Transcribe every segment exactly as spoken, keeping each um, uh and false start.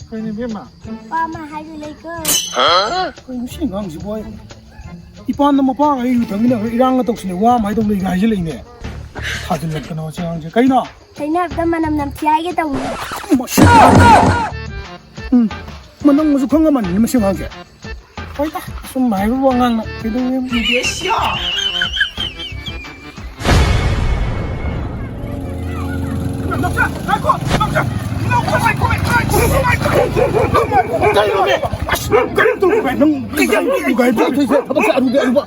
ꯀꯩꯅꯣ ꯏꯕꯦꯝꯃ? ꯋꯥ ꯑꯃ ꯍꯥꯏꯗꯣꯏ ꯂꯩꯀꯣ꯫ ꯀꯩꯅꯣ ꯁꯤ ꯑꯉꯥꯡꯁꯤꯕꯨ? ꯑꯩ ꯏꯄꯥꯟꯗ ꯃꯄꯥꯒ ꯑꯩ ꯌꯨ ꯊꯛꯃꯤꯟꯅꯈ꯭ꯔ ꯏꯔꯥꯡꯒ ꯇꯧꯁꯤꯜꯂꯦ, ꯋꯥ ꯑꯃ ꯍꯥꯏꯗꯧ ꯂꯩꯒ ꯍꯥꯏꯖꯤꯜꯂꯛꯏꯅꯦ꯫ ꯊꯥꯖꯤꯜꯂꯛꯀꯅꯣ ꯁꯤ ꯑꯉꯥꯡꯁꯦ꯫ ꯀꯩꯅꯣ? ꯍꯩꯅꯕꯗ ꯃꯅꯝ ꯅꯝꯊꯤ ꯍꯥꯏꯒꯦ ꯇꯧꯅꯤ꯫ ꯃꯁꯤ ꯑꯉꯥꯡꯁꯦ꯫ ꯎꯝ, ꯃꯅꯝꯒꯁꯨ ꯈꯪꯉꯝꯃꯅꯤꯅꯦ ꯃꯁꯤ ꯑꯉꯥꯡꯁꯦ꯫ ꯍꯣꯏꯗ, ꯁꯨꯝ ꯍꯥꯏꯕꯕꯨ ꯑꯉꯥꯡꯅ ꯀꯩꯗꯧꯋꯦꯕ? ꯅꯥꯎꯆꯥ, ꯉꯥꯏꯈꯣ, ꯅꯥꯎꯆꯥ, ꯅꯥꯎꯆꯥ, ꯉꯥꯏꯈꯣ, ꯉꯥꯏꯈꯣ, ꯉꯥꯏꯈꯣ, ꯉꯥꯏꯈꯣ, ꯉꯥꯏꯈꯣ, ꯉꯥꯏꯈꯣ꯫ ꯀꯩꯅꯣꯅꯦ? ꯑꯁ, ꯀꯩꯅꯣ ꯇꯧꯔꯤꯕ ꯚꯥꯏ, ꯅꯪ ꯀꯩ ꯌꯥꯝ ꯄꯤꯛꯏ ꯚꯥꯏ, ꯄꯤꯛꯏ꯫ ꯊꯕꯛꯁꯦ ꯑꯔꯨꯕ, ꯑꯔꯨꯕ,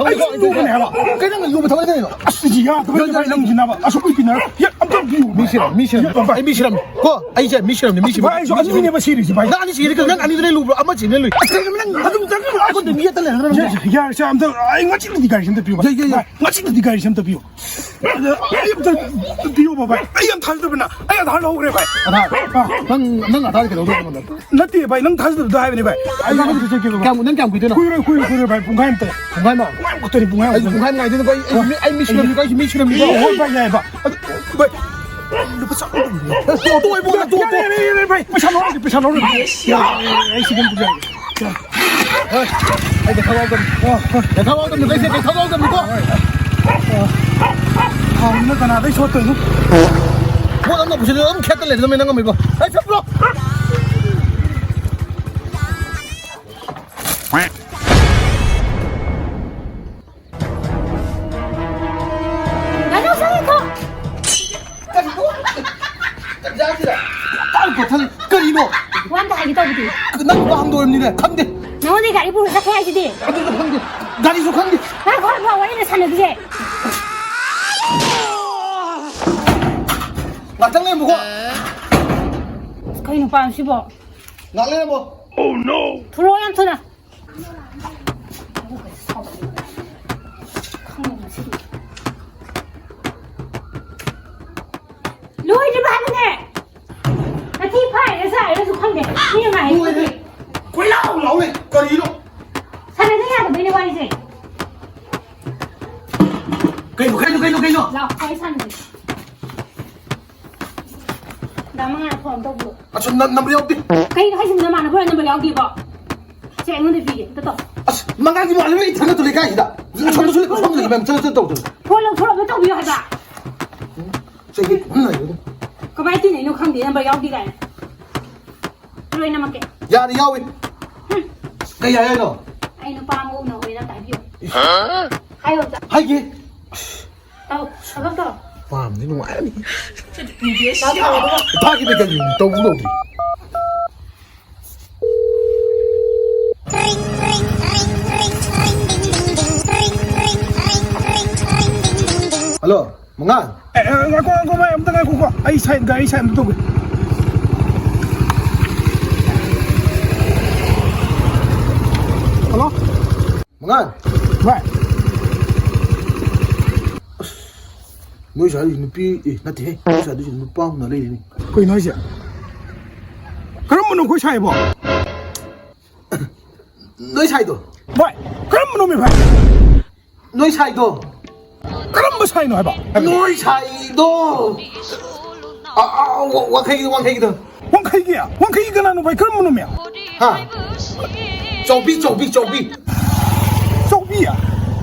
ꯑꯩ ꯌꯨꯕꯅꯦ ꯍꯥꯏꯕ꯫ ꯀꯩ ꯅꯪꯅ ꯌꯨꯕ ꯊꯕꯛ ꯂꯩꯇꯦ ꯀꯩꯅꯣ? ꯑꯁ, ꯌꯥꯗꯕꯩ ꯚꯥꯏ, ꯅꯪꯁꯤꯅꯕ꯫ ꯑꯁ, ꯄꯤꯛꯏꯅ꯫ ꯌꯦ, ꯑꯝꯇ ꯄꯤꯌꯨ꯫ ꯃꯤ ꯁꯤꯔꯝ, ꯃꯤ ꯁꯤꯔꯝ꯫ ꯌꯦ, ꯚꯥꯏ꯫ ꯑꯩ ꯃꯤ ꯁꯤꯔꯝꯅꯤ꯫ ꯀꯣ, ꯑꯩꯁꯦ ꯃꯤ ꯁꯤꯔꯝꯅꯤ, ꯃꯤ ꯁꯤꯔꯝꯅꯤ꯫ ꯚꯥꯏ, ꯑꯩꯁꯨ ꯑꯅꯤꯅꯦꯕ ꯁꯤꯔꯤꯁꯦ, ꯚꯥꯏ꯫ ꯅꯪ ꯑꯅꯤ ꯁꯤꯔꯦ ꯀꯩꯅꯣ? ꯅꯪ ꯑꯅꯤꯗꯨꯅ ꯂꯨꯕ꯭ꯔꯣ? ꯑꯃ ꯁꯤꯅ ꯂꯨꯏ꯫ ꯑꯁ, ꯀꯩꯅꯣ ꯅꯪ ꯑꯗꯨꯝ ꯆꯪꯉꯛꯑꯣ꯫ ꯑꯩꯉꯣꯟꯗ ꯃꯤ ꯑꯇ ꯂꯩꯔꯗ꯭ꯔꯥ ꯅꯪ? ꯌꯥꯔꯦ, ꯌꯥꯔꯦ, ꯁꯦ, ꯑꯝꯇ, ꯑꯩ ꯉꯁꯤꯗꯤ ꯒꯥꯔꯤ ꯑꯝꯇ ꯄꯤꯌꯨ, ꯚꯥꯏ꯫ ꯌꯥꯏ, ꯌꯥꯏ, ꯌꯥꯏ꯫ ꯚꯥꯏ, ꯉꯁꯤꯗꯤ ꯒꯥꯔꯤ ꯑꯝꯇ ꯄꯤꯌꯨ꯫ ꯑꯗ ꯑꯩ ꯑꯝꯇ ꯄꯤꯌꯣꯕ, ꯚꯥꯏ꯫ ꯑꯩ ꯌꯥꯝ ꯊꯥꯖꯗꯕꯅ ꯑꯩ ꯑꯙꯥꯔ ꯂꯧꯈ꯭ꯔꯦ, ꯚꯥꯏ꯫ ꯑꯙꯥꯔ? ꯑꯥ꯫ ꯅꯪ, ꯅꯪ ꯑꯙꯥꯔ ꯀꯩꯗꯧꯗꯣꯏꯅꯣ ꯑꯩꯉꯣꯟꯗ? ꯅꯠꯇꯦ, ꯚꯥꯏ, ꯅꯪ ꯊꯥꯖꯗꯕꯗꯣ ꯍꯥꯏꯕꯅꯦ, ꯚꯥꯏ꯫ ꯑꯩ ꯑꯙꯥꯔ ꯑꯝꯇ ꯆꯠꯀꯦꯕ, ꯚꯥꯏ꯫ ꯀꯌꯥꯝ, ꯅꯪ ꯀꯌꯥꯝ ꯀꯨꯏꯗꯣꯏꯅꯣ? ꯀꯨꯏꯔꯣꯏ, ꯀꯨꯏꯔꯣꯏ, ꯀꯨꯏꯔꯣꯏ, ꯚꯥꯏ, ꯄꯨꯡꯈꯥꯏ ꯑꯝꯇ꯫ ꯄꯨꯡꯈꯥꯏ ꯑꯃ? ꯄꯨꯡꯈꯥꯏ ꯑꯃ ꯈꯛꯇꯅꯤ, ꯄꯨꯡꯈꯥꯏ ꯑꯃ ꯑꯩꯁꯨ ꯈꯛꯇꯅꯤ꯫ ꯄꯨꯡꯈꯥꯏ ꯑꯃ ꯉꯥꯏꯗꯣꯏꯅꯣ, ꯚꯥꯏ? ꯑꯩ, ꯑꯩ ꯃꯤ ꯁꯤꯔꯝꯃꯤꯀꯣ꯫ ꯍꯣꯏ, ꯚꯥꯏ, ꯌꯥꯏ, ꯚꯥꯏ꯫ ꯑꯗꯨ, ꯚꯥꯏ, ꯂꯨꯄꯥ ꯆꯥꯝꯃ ꯇꯣꯛꯑꯣ, ꯇꯣꯛꯑꯣ, ꯏꯕꯨꯡꯉꯣ, ꯇꯣꯛꯑꯣ, ꯌꯥꯔꯦ, ꯇꯣꯛꯑꯣ꯫ ꯌꯥꯔꯦ, ꯌꯥꯔꯦ, ꯚꯥꯏ, ꯄꯩꯁꯥ ꯂꯧꯔꯣꯏ, ꯄꯩꯁꯥ ꯂꯧꯔꯣꯏ꯫ ꯌꯥꯔꯦ, ꯌꯥꯔꯦ, ꯑꯩ ꯁꯤꯗ ꯑꯗꯨꯝ ꯄꯨꯖꯔꯒꯦ꯫ ꯍꯣꯏ, ꯑꯩ ꯀꯩ ꯊꯕꯛ ꯇꯧꯅꯤ? ꯑꯣ, ꯍꯣꯏ꯫ ꯀꯩ ꯊꯕꯛ ꯇꯧꯅꯤ? ꯀꯩꯁꯦ ꯀꯩ ꯊꯕꯛ ꯇꯧꯅꯤꯀꯣ? ꯍꯣꯏ꯫ ꯑꯣ꯫ ꯍꯥꯎꯅ ꯀꯅꯥꯗꯩ ꯁꯣꯠꯇꯣꯏꯅꯣ? ꯄꯣꯠ ꯑꯃ ꯄꯨꯁꯤꯜꯂꯒ ꯑꯗꯨꯝ ꯈꯦꯠꯇ ꯂꯩꯔꯗꯕꯅꯤ ꯅꯪ ꯑꯃ ꯏꯕꯣ꯫ ꯑꯩ ꯆꯠꯄ꯭ꯔꯣ? ꯀꯩꯅꯣ ꯁꯥꯏꯀꯣ? ꯀꯔꯤꯅꯣ? ꯇꯥꯡ ꯀꯣꯊꯜ ꯀꯔꯤꯅꯣ? ꯋꯥ ꯑꯝꯇ ꯍꯥꯏꯒꯦ ꯇꯧꯕꯗꯤ꯫ ꯅꯪ ꯅꯨꯄꯥ ꯍꯥꯡꯗꯣꯔꯝꯅꯤꯅꯦ, ꯈꯪꯗꯦ꯫ ꯅꯉꯣꯟꯗꯩ ꯒꯥꯔꯤ ꯄꯨꯔ ꯆꯠꯈ꯭ꯔꯦ ꯍꯥꯏꯁꯤꯗꯤ꯫ ꯑꯗꯨꯁꯨ ꯈꯪꯗꯦ, ꯒꯥꯔꯤꯁꯨ ꯈꯪꯗꯦ꯫ ꯉꯥꯏꯈꯣ, ꯉꯥꯏꯈꯣ, ꯋꯥꯔꯤꯅ ꯁꯥꯟꯅꯗꯣꯏꯁꯦ꯫ ꯉꯥꯛꯇꯪ ꯂꯩꯔꯝꯃꯨꯀꯣ꯫ ꯑꯁ, ꯀꯩ ꯅꯨꯄꯥꯅꯣ ꯁꯤꯕꯣ? ꯉꯥꯛ ꯂꯩꯔꯝꯃꯣ꯫ ꯊꯨꯔꯣ ꯌꯥꯝ ꯊꯨꯅ꯫ ꯂꯣꯏꯗ꯭ꯔꯤꯕ ꯍꯥꯏꯕꯅꯦ꯫ ꯃꯊꯤ ꯐꯥꯏꯔꯤꯔ ꯆꯥꯏꯔꯁꯨ ꯈꯪꯗꯦ꯫ ꯃꯤꯅ ꯉꯥꯏ ꯂꯣꯏꯔꯦ꯫ ꯀꯣꯏꯂꯥꯎ ꯂꯥꯎꯔꯦ꯫ ꯀꯔꯤꯅꯣ? ꯁꯥꯟꯅꯗ ꯌꯥꯗꯕꯩꯅꯦ ꯋꯥꯔꯤꯁꯦ꯫ ꯀꯩꯅꯣ, ꯀꯩꯅꯣ, ꯀꯩꯅꯣ, ꯀꯩꯅꯣ? ꯂꯥꯎ, ꯋꯥꯔꯤ ꯁꯥꯟꯅꯁꯦ꯫ ꯗꯥ ꯃꯉꯥꯜ ꯐꯣꯟ ꯇꯧꯕꯤꯌꯣ꯫ ꯑꯁ, ꯅ-, ꯅꯝꯕꯔ ꯌꯥꯎꯗꯦ꯫ ꯀꯩꯅꯣ ꯍꯥꯏꯁꯤꯕꯣ, ꯅꯃꯥꯟꯅꯕ ꯍꯣꯏ ꯅꯝꯕꯔ ꯌꯥꯎꯗꯦꯕꯣ? ꯁꯦ, ꯑꯩꯉꯣꯟꯗ ꯄꯤꯒꯦ, ꯑꯝꯇ ꯇꯧ꯫ ꯑꯁ, ꯃꯉꯥꯜꯒꯤ ꯃꯃꯥꯟꯅꯕꯤ ꯏꯊꯟꯗ ꯇꯨ ꯂꯩꯀꯥꯏꯁꯤꯗ꯫ ꯑꯁꯣꯝꯗꯁꯨ ꯂꯩ, ꯑꯁꯣꯝꯗꯁꯨ ꯂꯩ, ꯃꯦꯝ, ꯆꯠꯂꯣ, ꯆꯠꯂꯣ, ꯇꯧ, ꯆꯠꯂꯣ꯫ ꯐꯣꯟ ꯂꯧꯊꯣꯔꯛꯑꯣ, ꯑꯝꯇ ꯇꯧꯕꯤꯌꯣ ꯍꯥꯏꯕ꯫ ꯆꯠꯂꯣ, ꯎꯝ, ꯂꯩꯌꯨ꯫ ꯀꯃꯥꯏꯅ ꯇꯤꯟꯅꯩꯅꯣ ꯈꯪꯗꯦ, ꯅꯝꯕꯔ ꯌꯥꯎꯗꯦ ꯀꯥꯏꯅ꯫ ꯂꯣꯏꯅꯃꯛꯀꯤ꯫ ꯌꯥꯔꯦ, ꯌꯥꯎꯏ꯫ ꯍꯨꯝ꯫ ꯀꯩ ꯍꯥꯏ ꯍꯥꯏꯅꯣ? ꯑꯩ ꯅꯨꯄꯥ ꯑꯃ ꯎꯅꯍꯧꯋꯦ, ꯅꯪ ꯍꯥꯏꯕꯤꯌꯣ꯫ ꯍꯥ? ꯍꯥꯏꯌꯣ ꯑꯝꯇ꯫ ꯍꯥꯏꯒꯦ꯫ ꯇꯧ, ꯊꯕꯛ ꯇꯧ꯫ ꯄꯥꯝꯗꯤ ꯅꯨꯡꯉꯥꯏꯔꯅꯤ꯫ ꯇꯧ, ꯇꯧ, ꯇꯧ꯫ ꯐꯥꯈꯤꯕ ꯀꯔꯤ ꯇꯧꯕ ꯇꯧꯗ꯭ꯔꯤ꯫ ꯍꯜꯂꯣ, ꯃꯉꯥꯜ꯫ ꯑꯦ, ꯑꯦ, ꯉꯥꯏꯈꯣ, ꯉꯥꯏꯈꯣ, ꯚꯥꯏ, ꯑꯝꯇ ꯉꯥꯏꯈꯣꯀꯣ꯫ ꯑꯩ ꯁꯥꯏꯠ, ꯒꯥꯔꯤ ꯁꯥꯏꯠ ꯑꯝꯇ ꯇꯧꯒꯦ꯫ ꯍꯜꯂꯣ? ꯃꯉꯥꯜ꯫ ꯚꯥꯏ꯫ ꯑꯁ, ꯅꯣꯏ ꯁ꯭ꯋꯥꯏꯗꯤ ꯅꯨꯄꯤ, ꯑꯦ, ꯅꯠꯇꯦꯍꯦ꯫ ꯅꯣꯏ ꯁ꯭ꯋꯥꯏꯗꯁꯨ ꯅꯨꯄꯥ ꯑꯃ ꯂꯩꯔꯤꯅꯤ꯫ ꯀꯩꯅꯣ ꯍꯥꯏꯁꯦ? ꯀꯔꯝꯕꯅꯣ ꯑꯩꯈꯣꯏ ꯁꯥꯏꯕꯣ? ꯅꯣꯏ ꯁꯥꯏꯗꯣ꯫ ꯚꯥꯏ, ꯀꯔꯝꯕꯅꯣꯃꯤ ꯚꯥꯏ? ꯅꯣꯏ ꯁꯥꯏꯗꯣ꯫ ꯀꯔꯝꯕ ꯁꯥꯏꯅꯣ ꯍꯥꯏꯕ? ꯅꯣꯏ ꯁꯥꯏꯗꯣ꯫ ꯑ, ꯑ, ꯋꯥ-, ꯋꯥꯡꯈꯩꯒꯤꯗꯣ, ꯋꯥꯡꯈꯩꯒꯤꯗꯣ꯫ ꯋꯥꯡꯈꯩꯒꯤ? ꯋꯥꯡꯈꯩꯒꯤ ꯀꯅꯥꯅꯣ ꯚꯥꯏ? ꯀꯔꯝꯕꯅꯣꯃꯤ? ꯍꯥ? ꯆꯧꯕꯤ, ꯆꯧꯕꯤ, ꯆꯧꯕꯤ꯫ ꯆꯧꯕꯤ?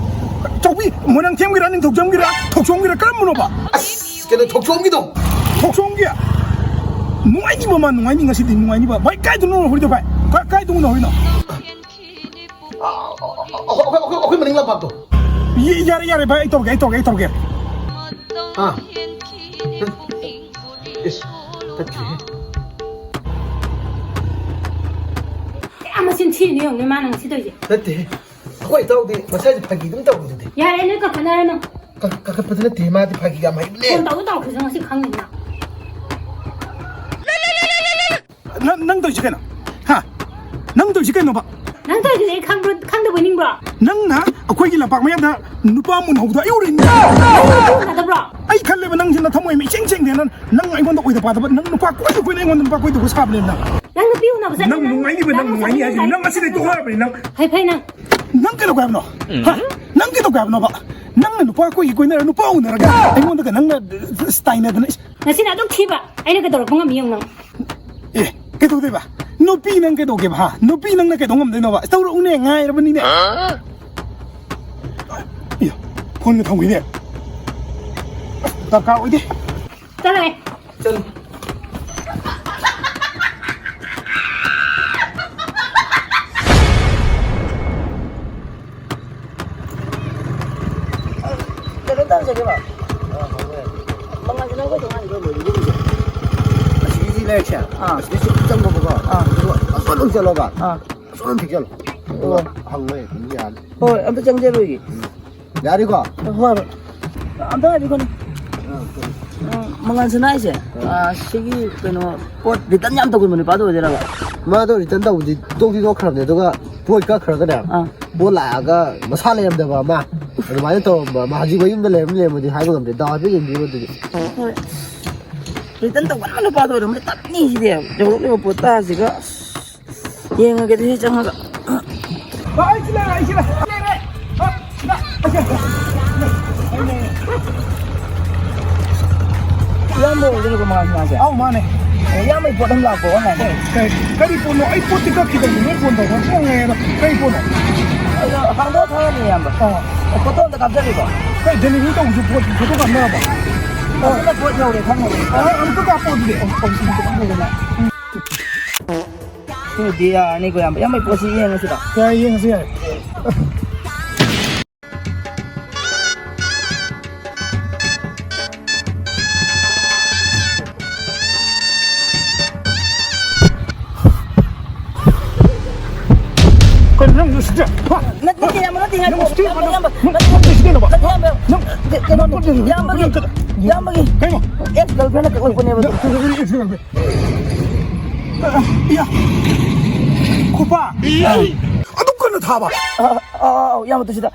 ꯆꯧꯕꯤ? ꯃꯣꯏꯔꯥꯡꯊꯦꯝꯒꯤꯔ, ꯅꯤꯡꯊꯧꯖꯝꯒꯤꯔ, ꯊꯣꯛꯆꯣꯝꯒꯤꯔ, ꯀꯔꯝꯕꯅꯣꯕ? ꯑꯁ, ꯀꯩꯅꯣ, ꯊꯣꯛꯆꯣꯝꯒꯤꯗꯣ꯫ ꯊꯣꯛꯆꯣꯝꯒꯤ? ꯅꯨꯡꯉꯥꯏꯅꯤꯕ ꯃꯥ, ꯅꯨꯡꯉꯥꯏꯅꯤ ꯉꯁꯤꯗꯤ, ꯅꯨꯡꯉꯥꯏꯅꯤꯕ꯫ ꯚꯥꯏ, ꯀꯥꯏꯗꯅꯣ ꯍꯧꯔꯤꯗꯣ ꯚꯥꯏ? ꯀꯥꯏ-, ꯀꯥꯏꯗꯅꯣ ꯍꯧꯔꯤꯅꯣ? ꯑꯩꯈꯣꯏ, ꯑꯩꯈꯣꯏ, ꯑꯩꯈꯣꯏ ꯃꯅꯤꯡ ꯂꯝꯄꯥꯛꯇꯣ꯫ ꯌꯥꯔꯦ, ꯌꯥꯔꯦ, ꯚꯥꯏ, ꯑꯩ ꯇꯧꯔꯒꯦ, ꯑꯩ ꯇꯧꯔꯒꯦ, ꯑꯩ ꯇꯧꯔꯒꯦ꯫ ꯑꯥ꯫ ꯏꯁ, ꯇꯠꯈ꯭ꯔꯦꯍꯦ꯫ ꯀꯌꯥꯝ ꯃꯆꯤꯟ ꯊꯤꯔꯤꯅꯣ ꯌꯦꯡꯉꯨꯅꯦ ꯃꯥꯅ ꯉꯁꯤ ꯇꯧꯔꯤꯁꯦ꯫ ꯅꯠꯇꯦꯍꯦ꯫ ꯑꯩꯈꯣꯏ ꯏꯇꯥꯎꯗꯤ ꯉꯁꯥꯏꯗꯤ ꯐꯥꯒꯤ ꯑꯗꯨꯝ ꯇꯧꯔꯤꯗꯨꯗꯤ꯫ ꯌꯥꯔꯦ, ꯅꯣꯏ ꯀꯛꯊꯠꯅꯔꯅꯨ꯫ ꯀꯛ-, ꯀꯛꯊꯠꯄꯗꯤ ꯅꯠꯇꯦ, ꯃꯥꯗꯤ ꯐꯥꯒꯤ ꯌꯥꯝ ꯍꯩꯕꯅꯦ꯫ ꯐꯣꯟ ꯇꯧꯗ ꯇꯧꯈ꯭ꯔꯁꯨ ꯉꯁꯤ ꯈꯪꯉꯤꯗꯅ꯫ ꯅꯪ, ꯅꯪ ꯇꯧꯔꯤꯁꯤ ꯀꯩꯅꯣ? ꯍꯥ? ꯅꯪ ꯇꯧꯔꯤꯁꯤ ꯀꯩꯅꯣꯕ? ꯅꯪ ꯇꯧꯔꯤꯁꯤ ꯑꯩ ꯈꯪꯕ꯭ꯔꯣ, ꯈꯪꯗꯕꯣꯏ ꯅꯤꯡꯕ꯭ꯔꯣ? ꯅꯪꯅ ꯑꯩꯈꯣꯏꯒꯤ ꯂꯝꯄꯥꯛ ꯃꯌꯥꯗ ꯅꯨꯄꯥ ꯑꯃ ꯎꯅꯍꯧꯕꯗꯣ ꯑꯩ ꯎꯔꯤꯅꯤ꯫ ꯅꯪ ꯅꯨꯄꯤ ꯎꯅꯗꯕ꯭ꯔꯣ? ꯑꯩ ꯈꯜꯂꯦꯕ ꯅꯪꯁꯤ ꯅꯊꯃꯣꯏ ꯑꯃ ꯏꯁꯦꯡ ꯁꯦꯡꯗꯦ꯫ ꯅꯪ, ꯅꯪ ꯑꯩꯉꯣꯟꯗ ꯑꯣꯏꯗ ꯄꯥꯗꯕ, ꯅꯪ ꯅꯨꯄꯥ ꯀꯣꯏꯗ ꯀꯣꯏꯅ ꯑꯩꯉꯣꯟꯗ ꯅꯨꯄꯥ ꯀꯣꯏꯗꯧꯕ ꯁꯥꯕꯅꯦ ꯅꯪ꯫ ꯅꯪ ꯅꯨꯄꯤ ꯎꯅꯕ ꯆꯠꯂꯦ, ꯅꯪ ꯅꯪ ꯅꯨꯡꯉꯥꯏꯅꯤꯕ, ꯅꯪ ꯅꯪ ꯅꯨꯡꯉꯥꯏꯅꯤ ꯍꯥꯏꯁꯤꯅꯤ꯫ ꯅꯪ ꯑꯁꯤ ꯂꯩꯇꯣꯛ ꯍꯥꯏꯕꯅꯤ ꯅꯪ꯫ ꯐꯩ, ꯐꯩ ꯅꯪ꯫ ꯅꯪ ꯀꯩꯗꯧꯒꯦ ꯍꯥꯏꯕꯅꯣ? ꯍꯥ? ꯅꯪ ꯀꯩꯗꯧꯒꯦ ꯍꯥꯏꯕꯅꯣꯕ? ꯅꯪ ꯅꯨꯄꯥ ꯀꯣꯏꯒꯤ ꯀꯣꯏꯅꯔ ꯅꯨꯄꯥ ꯎꯅꯔꯒ ꯑꯩꯉꯣꯟꯗꯒ ꯅꯪꯅ ꯇꯥꯏꯅꯗꯅ, ꯏꯁ꯫ ꯉꯁꯤꯅ ꯑꯗꯨꯝ ꯊꯤꯕ ꯑꯩꯅ ꯀꯩꯗꯧꯔꯛꯄ ꯉꯝꯃꯤ ꯌꯦꯡꯉꯨ ꯅꯪ꯫ ꯑꯦ, ꯀꯩꯗꯧꯗꯣꯏꯕ? ꯅꯨꯄꯤ ꯅꯪ ꯀꯩꯗꯧꯒꯦꯕ, ꯍꯥ? ꯅꯨꯄꯤ ꯅꯪꯅ ꯀꯩꯗꯧ ꯉꯝꯗꯣꯏꯅꯣꯕ? ꯑꯁ, ꯇꯧꯔꯛꯎꯅꯦ, ꯉꯥꯏꯔꯕꯅꯤꯅꯦ꯫ ꯏꯌꯥ, ꯐꯣꯟꯒ ꯊꯝꯈꯤꯅꯦ꯫ ꯑꯁ, ꯗꯔꯀꯥꯔ ꯑꯣꯏꯗꯦ꯫ ꯆꯠꯂꯣꯍꯦ꯫ ꯆꯠꯂꯨ꯫ ꯀꯩꯅꯣ ꯇꯧꯔꯁꯦ, ꯀꯩꯅꯣ? ꯃꯉꯥꯜꯁꯦ ꯅꯪ ꯀꯩꯗꯧ ꯉꯥꯏꯔꯤꯅꯣ? ꯑꯁꯤꯒꯤꯁꯤ ꯂꯩꯔꯛꯁꯦ꯫ ꯑꯥ꯫ ꯑꯁꯤꯗ ꯁꯨꯝ ꯆꯪꯉꯣꯕꯀꯣ꯫ ꯑꯥ꯫ ꯑꯗꯨꯒ ꯑꯁꯣꯝ ꯑꯗꯨꯝ ꯆꯠꯂꯣꯕ꯫ ꯑꯥ꯫ ꯑꯁꯣꯝ ꯑꯗꯨꯝ ꯊꯦꯛꯆꯜꯂꯣ꯫ ꯑꯗꯨꯒ ꯑꯣ꯫ ꯍꯪꯉꯣ ꯑꯗꯨꯝ ꯌꯥꯅꯤ꯫ ꯍꯣꯏ, ꯑꯝꯇ ꯆꯪꯖꯔꯨꯒꯦ꯫ ꯎꯝ꯫ ꯌꯥꯔꯦꯀꯣ? ꯍꯣꯏ, ꯍꯣꯏ꯫ ꯑꯝꯇ ꯍꯥꯏꯕꯤꯈꯣꯅꯦ꯫ ꯑꯥ, ꯀꯔꯤ? ꯎꯝ, ꯃꯉꯥꯜ ꯁꯅꯥ ꯍꯥꯏꯁꯦ, ꯑꯥ꯫ ꯑꯥ, ꯁꯤꯒꯤ ꯀꯩꯅꯣ ꯄꯣꯠ return ꯌꯥꯝ ꯇꯧꯒꯟꯕ ꯅꯨꯄꯥꯗꯣ ꯑꯣꯏꯗꯣꯏꯔꯕ? ꯃꯥꯗꯣ return ꯇꯧꯕꯗꯤ ꯇꯣꯛꯇꯤ ꯇꯣꯛꯈ꯭ꯔꯕꯅꯦ, ꯑꯗꯨꯒ ꯄꯣꯠ ꯀꯛꯈ꯭ꯔꯒꯅꯦ, ꯑꯥ꯫ ꯄꯣꯠ ꯂꯥꯛꯑꯒ ꯃꯁꯥ ꯂꯩꯔꯝꯗꯕ ꯑꯃ, ꯑꯗꯨꯃꯥꯏꯅ ꯇꯧꯔꯝꯕ ꯑꯃ, ꯍꯧꯖꯤꯛ ꯃꯌꯨꯝꯗ ꯂꯩꯔꯝ ꯂꯩꯔꯝꯃꯗꯤ ꯍꯥꯏꯕ ꯉꯝꯗꯦ꯫ ꯗꯥꯎ ꯍꯥꯏꯐꯦꯠ ꯌꯦꯡꯕꯤꯌꯨ ꯑꯗꯨꯗꯤ꯫ ꯍꯣꯏ꯫ Return ꯇꯧꯒꯟꯕ ꯅꯨꯄꯥꯗꯣ ꯑꯣꯏꯔꯝꯃꯅꯤ, ꯇꯞꯅꯤ ꯁꯤꯗꯤ꯫ ꯌꯧꯔꯛꯂꯤꯕ ꯄꯣꯠ ꯇꯥꯁꯤꯒ꯫ ꯑꯁ, ꯌꯦꯡꯉꯒꯦ ꯑꯗꯨꯗꯤ ꯆꯪꯉꯒ꯫ ꯍꯣꯏ, ꯑꯩ ꯁꯤꯗ, ꯑꯩ ꯁꯤꯗ꯫ ꯂꯩꯔꯦ꯫ ꯍꯣꯏ, ꯁꯤꯗ꯫ ꯑꯩ ꯁꯤꯗ꯫ ꯏꯌꯥꯝꯕ ꯑꯣꯏꯗꯣꯏꯅꯤꯀꯣ ꯃꯉꯥꯜ ꯁꯅꯥꯁꯦ? ꯑꯧ, ꯃꯥꯅꯦ꯫ ꯑꯣ, ꯏꯌꯥꯝꯕꯒꯤ ꯄꯣꯠ ꯑꯃ ꯂꯥꯛꯄ online-ꯗ꯫ ꯀꯔꯤ, ꯀꯔꯤ ꯄꯣꯠꯅꯣ? ꯑꯩ ꯄꯣꯠꯇꯤ ꯀꯛꯈꯤꯗꯕꯅꯤ꯫ ꯅꯣꯏ phone ꯇꯧꯕ ꯁꯨꯡꯌꯥ ꯌꯥꯏꯌꯦꯕ꯫ ꯀꯔꯤ ꯄꯣꯠꯅꯣ? ꯑꯗꯣ ꯍꯥꯡꯗꯣꯛꯑ ꯊꯥꯔꯛꯑꯅꯤ, ꯏꯌꯥꯝꯕ꯫ ꯑꯣ꯫ Photo ꯑꯝꯇ ꯀꯥꯞꯆꯒꯦꯀꯣ꯫ ꯀꯩ delivery ꯇꯧꯕꯁꯨ ꯄꯣꯠ photo ꯀꯥꯞꯅꯔꯕ? ꯑꯣ, ꯁꯤꯗ ꯄꯣꯠ ꯌꯧꯔꯦ, ꯈꯪꯉꯦ꯫ ꯑꯣ, ꯑꯝꯇ ꯀꯥꯞꯄꯣ ꯑꯗꯨꯗꯤ꯫ ꯑꯣ, ꯑꯣ, ꯁꯤꯗ ꯄꯣꯠ ꯌꯧꯔꯦ꯫ ꯎꯝ꯫ ꯑꯗꯨꯗꯤ ꯌꯥꯔꯅꯤꯀꯣ, ꯏꯌꯥꯝꯕ꯫ ꯏꯌꯥꯝꯕꯒꯤ ꯄꯣꯠꯁꯤ ꯌꯦꯡꯉꯁꯤꯔꯣ? ꯌꯥꯏ, ꯌꯦꯡꯉꯁꯤ, ꯌꯥꯏ꯫ ꯀꯩꯅꯣ ꯅꯪ ꯁꯤꯗ? ꯍꯥ? ꯅꯠꯇꯦ, ꯅꯠꯇꯦ, ꯏꯌꯥꯝꯕ, ꯅꯠꯇꯦ, ꯉꯥꯏꯈꯣ꯫ ꯅꯪ ꯁꯤꯗ ꯏꯌꯥꯝꯕ, ꯏꯌꯥꯝꯕ, ꯅꯪ ꯅꯠꯇꯦ, ꯅꯪ ꯁꯤꯗ ꯅꯠꯇꯦ, ꯏꯌꯥꯝꯕ꯫ ꯅꯪ ꯀꯩꯅꯣ, ꯅꯪ ꯏꯌꯥꯝꯕꯒꯤ, ꯅꯪ ꯏꯌꯥꯝꯕꯒꯤ ꯀꯩꯅꯣ? Ex girlfriend ꯑꯣꯏꯕꯅꯦꯕ ꯑꯗꯣ꯫ ꯏꯌꯥ꯫ ꯈꯨꯄꯥ꯫ ꯑꯗꯨꯛ ꯀꯟꯅ ꯊꯥꯕ꯫ ꯑ, ꯑ, ꯑ, ꯏꯌꯥꯝꯕ, ꯇꯨ ꯁꯤꯗ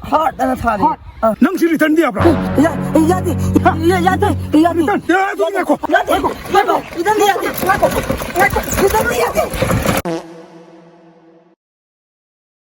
heart ꯑꯅ ꯊꯥꯔꯤ꯫ Heart? ꯑ꯫ ꯅꯪ ꯁꯤ return ꯗꯤ ꯌꯥꯕ꯭ꯔꯥ? ꯌꯥ-, ꯌꯥꯗꯦ꯫ ꯍꯥ? ꯌꯥ-, ꯌꯥꯗꯦ꯫ ꯌꯥꯗꯦ꯫ Return? ꯑꯦ, ꯑꯗꯨ ꯉꯥꯏꯈꯣ꯫ ꯌꯥꯗꯦ꯫ ꯉꯥꯏꯈꯣ꯫ ꯉꯥꯏꯈꯣ꯫ Return ꯗꯤ ꯌꯥꯗꯦ꯫ ꯉꯥꯏꯈꯣ꯫ ꯉꯥꯏꯈꯣ꯫ Return ꯗꯤ ꯌꯥꯗꯦ꯫